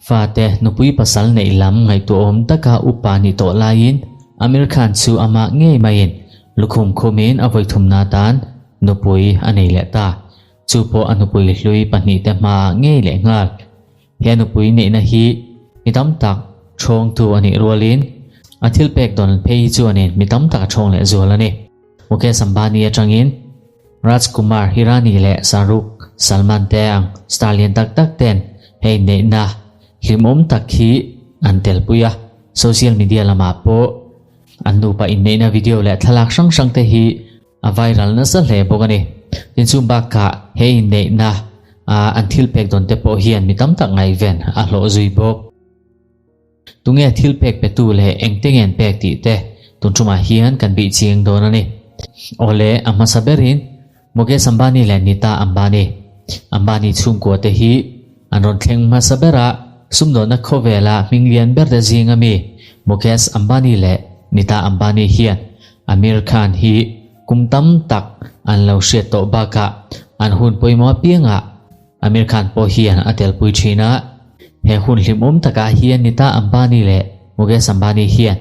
Fate nupui pasal neih lam ngaihtuahawm taka upa nih tawh laiin Amir Khan chu amah ngei maiin lukhum khumin a vawithumna atan nupui a nei leh ta. Chu pawh a nupui hlui pahnihte hmaah ngei leh nghal. He nupui neihna hi mi tam tak thawngtu a nih rualin a thil pek dawn phei hi chuanin mi tam tak a thawng leh zual a ni. Mukesh Ambani atangin Raj Kumar Hirani leh Shahrukh Salman te ang star lian tak tak ten hei neihna hlimawm tak hi an telpui a, social media lamah pawh an nupa inneihna video leh thlalak hrang hrang te hi A viral nasa hle bawk a ni. Tin chu bakah he inneihna a an thil pek dawn te pawh hian mi tam tak ngaihven a hlawh zui bawk. Tunge thil pek petu leh engte nge an pek tih te tun tumah hian kan bih chiang dawn a ni. Awle a hmasa berin Mukesh Ambani leh Nita Ambani, Ambani chhungkua te hi an rawn thleng hmasa ber a, sumdawnna khawvela hming lian ber te zing ami Mukesh Ambani leh Nita Ambani hian Amir Khan hi kum tam tak an lo hriat tawh bakah an hun pawimawh apiangah Amir Khan pawh hian a telpui thin a. He hun hlimawm takah hian Nita Ambani leh Mukesh Ambani hian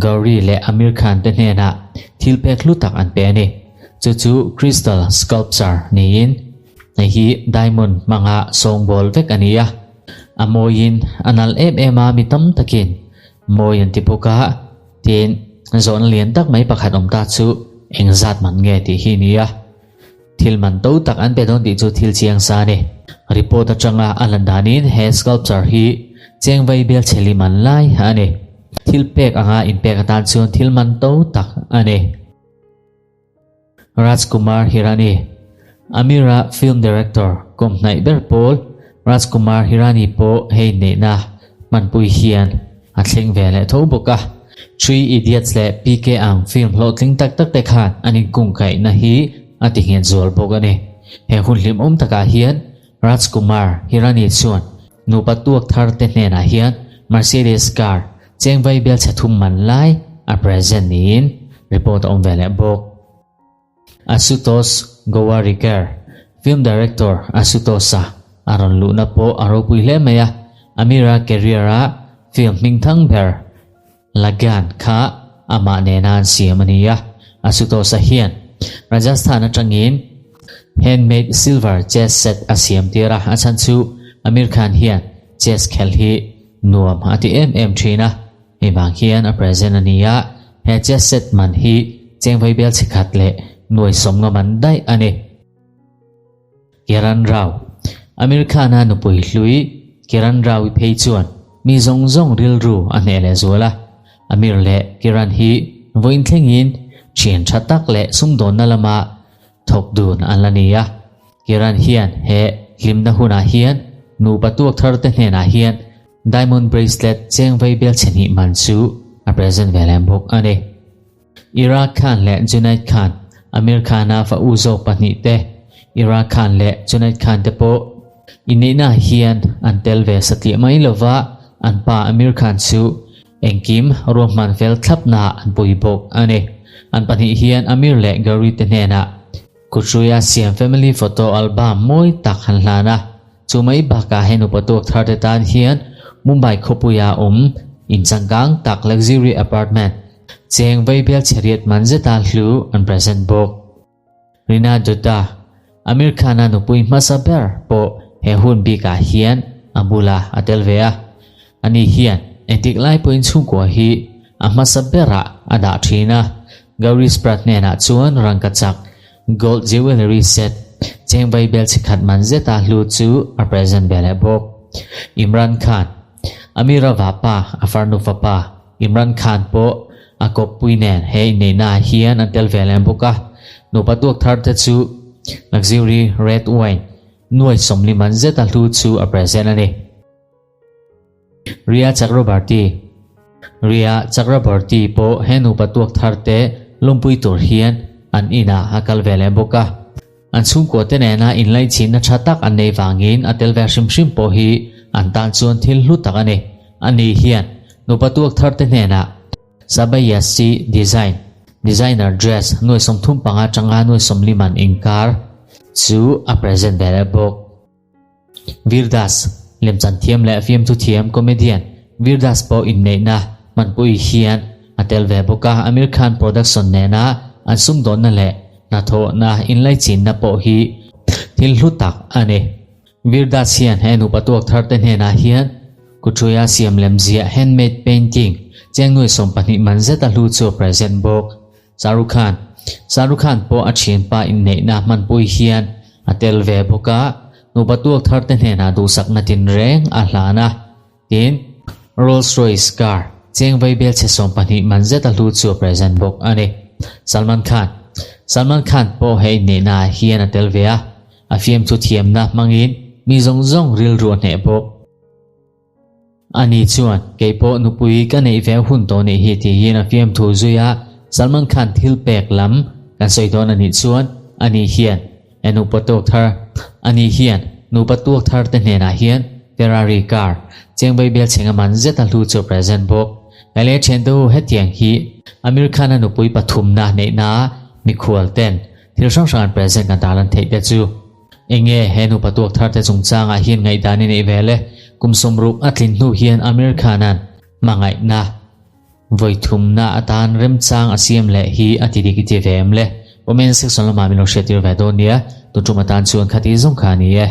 Gauri leh Amir Khan te hnenah thil pek hlu tak an pe a ni. Chu chu crystal sculpture niin hei hi diamond hmanga sawngbawl vek a ni a. A mawiin a nalh em em a mi tam takin mawi an ti bawk a. Tin, zawhna lian tak mai pakhat awm ta chu engzat man nge tih hi ni a. Thil man to tak an pe dawn tih chu thil chiang sa a ni. Report atanga a lan danin he sculpture hi cheng vai bial chheli man lai a ni. Thil pek anga inpek atan chuan thil man to tak a ni. Rajkumar Hirani, Amira film director kum hnaih ber pawl Rajkumar Hirani pawh hei neihna hmanpui hian a thleng ve leh tho bawk a. Three Idiots leh PK ang film hlawhtling tak tak te khan an inkungkaihna hi a ti nghet zual bawk a ni. He hun hlimawm takah hian Rajkumar Hirani chuan nupa tuak thar te hnenah hian Mercedes car cheng vai bial chhe thum man lai a present niin report a awm ve leh bawk. Ashutosh Gowariker, Film director Ashutosh-a a rawn luhna pawh a ropui hle mai a, Amira career-a film hmingthang ber Lagaan kha amah nena an siam a ni a, Ashutosh-a hian Rajasthan atangin handmade silver chess set a siam tir a, a chhan chu Amir Khan hian chess khelh hi nuam a ti em em thin a. Hei vang hian a present a ni a, he chess set man hi chengvai bial chhe khat leh nuai sawmnga man daih a ni. Kiran Rao, Amir Khan-a nupui hlui Kiran Rao-i phei chuan mi zawng zawng rilru a hneh leh zual a. Amir leh Kiran hi vawiin thlengin thian tha tak leh sumdawnna lama thawk dun an la ni a. Kiran hian he hlimna hunah hian nupa tuak thar te hnenah hian Diamond bracelet cheng vei bial chhe hnih man chu a present ve lem bawk a ni. Ira Khan leh Junaid Khan, Amir Khan-a fa u zawk pahnih te, Ira Khan leh Junaid Khan te pawh inneihnaah hian an tel ve satliah mai lova, an pa Amir Khan chu engkim ruahman fel thlapnaah an pui bawk a ni. An pahnih hian Amir leh Gauri te hnenah Kutruia siam family photo album mawi tak han hlan a. Chu mai bakah he nupa tuak thar te tan hian Mumbai khawpuia awm inchangkang tak luxury apartment cheng veibial chheriat man zeta hlu an present bawk. Rina Dutta, Amir Khan-a nupui hmasa ber pawh he hun bikah hian a bula a tel ve a. Ani hian engtik lai pawhin chhungkua hi a hmasa berah a dah thin a. Gauri Spratt hnenah chuan rangkachak Gold jewellery set cheng vai bel chi khat man zeta hlu chu a present ve leh bawk. Imran Khan, Amira vapa, a farnu fapa Imran Khan pawh a kawppui nen he inneihna ah hian an tel ve leh bawk a. Nupa tuak thar te chu luxury red wine nuai sawmli man zeta hlu chu a present a ni. Riya Chakrabarti Riya Chakrabarti pawh he nupa tuak thar te lawmpui tur hian an inah a kal ve leh bawk a. An chhungkua te nena inlaichinna tha tak an nei vangin a tel ve hrim hrim pawh hi an tan chuan thil hlu tak a ni. Ani hian nupa tuak thar te hnenah Sabayasi Design Designer Dress nuai 35 atanga nuai 40 man inkar chu a present ve leh bawk. Vir Das, lemchan thiam leh fiamthu thiam comedian Vir Das pawh inneihna hmanpui hian a tel ve bawk a, Aamir Khan production nena an sumdawnna leh hnathawhna inlaichinna pawh hi thil hlu tak a ni. Vir Das hian he nupa tuak thar te hnenah hian Kutruia siam lem ziah handmade painting chengnuai 20 man zeta hlu chu a present bawk. Shahrukh Khan Shahrukh Khan pawh a thianpa inneihna hmanpui hian a tel ve bawk a, nupa tuak thar te hnenah duhsakna tinreng a hlan a. Tin, Rolls Royce car cheng vaibel chhe 20 man zeta hlu chu a present bawk a ni. Salman Khan Salman Khan pawh he inneihna ah hian a tel ve a, a fiamthu thiamna hmangin mi zawng zawng rilru a hneh bawk. Ani chuan, Kei pawh nupui ka neih ve hun tawh nih hi tiin a fiamthu zui a, Salman Khan thil pek lam kan sawi dawn a nih chuan ani hian e nupa tuak thar ani hian nupa tuak thar te hnenah hian Ferrari car cheng vaibel chheng a man zet a hlu chu a present bawk. Ngaileh thian te u hetiang hi Amir Khan a nupui pathumna neihna mikhual ten thil hrang hrang an present kan tarlan theih te chu. Enge he nupa tuak thar te chungchangah hian ngaihdan i neih ve le? Kum 60 a tlin hnu hian Amir Khan-a'n hmangaihna vawi thumna atan remchang a siam leh hi a ti dik i ti ve em le? Comment section lamah min lo hriattir ve dawn nia, tun tum atan chuan khati zawng kha a ni e.